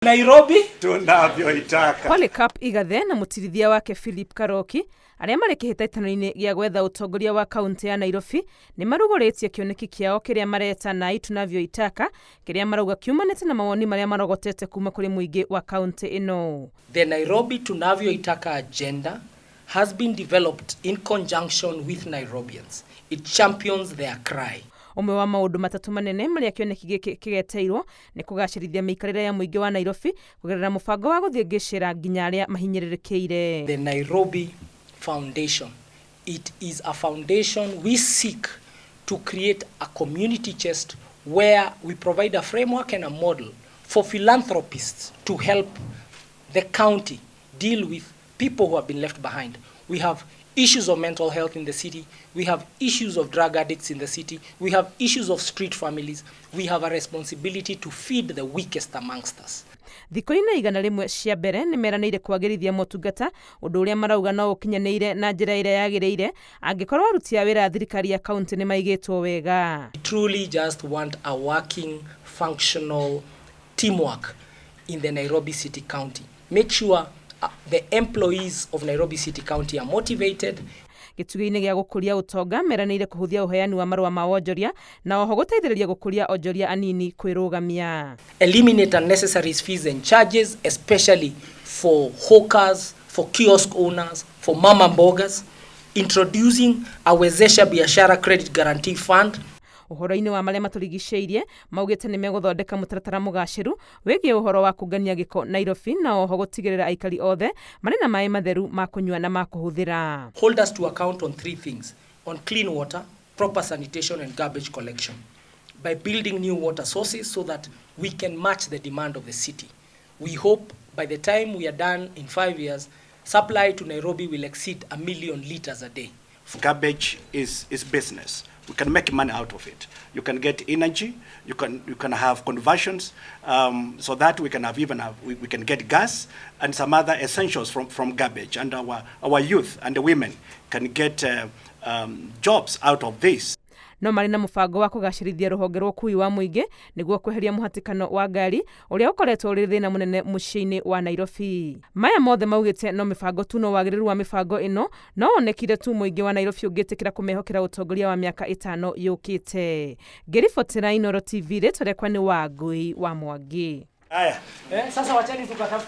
Nairobi Tunavyoitaka. Polycarp Igathe na mũtirithia wake Philip Karoki arĩa marĩ kĩhĩtahĩtano-inĩ gĩa gwetha ũtongoria wa kaunti ya Nairobi nĩ marugũrĩtie kĩoneki kĩao kĩrĩa mareta Nai Tunavyoitaka, kĩrĩa marauga kiumanĩte na mawoni marĩa marogotete kuma kũrĩ mũingĩ wa kaunti ĩno. The Nairobi Tunavyoitaka agenda has been developed in conjunction with Nairobians. It champions their cry. Ũmwe wa maũndũ matatũ manene marĩa kĩoneki gĩkĩ kĩgeteirwo nĩ kũgacĩrithia mĩikarĩre ya mũingĩ wa Nairobi kũgerera mũbango wa gũthiĩ ngĩcĩra nginya arĩa mahinyĩrĩrĩkĩire. The Nairobi Foundation. It is a foundation we seek to create a community chest where we provide a framework and a model for philanthropists to help the county deal with people who have been left behind. We have issues of mental health in the city. We have issues of drug addicts in the city. We have issues of street families. We have a responsibility to feed the weakest amongst us. Thikũ-inĩ 100 cia mbere nĩ meranĩire kwagĩrithia motungata, ũndũ ũrĩa marauga no ũkinyanĩire na njĩra ĩrĩa yagĩrĩire angĩkorwo aruti a wĩra a thirikari ya kaunti nĩ maigĩtwo wega. We truly just want a working, functional teamwork in the Nairobi City County. Make sure the employees of Nairobi City County are motivated. Gĩtugĩ-inĩ gĩa gũkũria ũtonga, meranĩire kũhũthia ũheani wa marũa ma wonjoria na oho gũteithĩrĩria gũkũria onjoria anini kwĩrũgamia. Eliminate unnecessary fees and charges, especially for hawkers, for kiosk owners, for mama mbogas. Introducing a Wezesha Biashara Credit Guarantee Fund. Ũhoro-inĩ wa marĩa matũrigicĩirie, maugĩte nĩ megũthondeka mũtaratara mũgacĩru wĩgiĩ ũhoro wa kũngania gĩko Nairobi na oho gũtigĩrĩra aikari othe marĩ na maĩ matheru ma kũnyua na ma kũhũthĩra. Hold us to account on three things: on clean water, proper sanitation, and garbage collection, by building new water sources so that we can match the demand of the city. We hope by the time we are done in 5 years, supply to Nairobi will exceed a million liters a day. Garbage is business. We can make money out of it. You can get energy, you can have conversions, so that we can have even have, we can get gas and some other essentials from garbage. And our youth and the women can get jobs out of this. No marĩ na mũbango wa kũgacĩrithia rũhonge rwa ũkui wa mũingĩ nĩguo kweheria mũhatĩkano wa ngari ũrĩa ũkoretwo ũrĩ thĩna mũnene mũciĩ-inĩ wa Nairobi. Maya mothe maugĩte no mĩbango tu, no wagĩrĩru wa mĩbango ĩno no wonekire tu mũingĩ wa Nairobi ũngĩtĩkĩra kũmehokera ũtongoria wa mĩaka 5 yũkĩte. Ngĩribotera Inooro TV, rĩtwa rĩakwa nĩ Wangui wa Mwangi. Haya. Eh, sasa wachani tukatafute.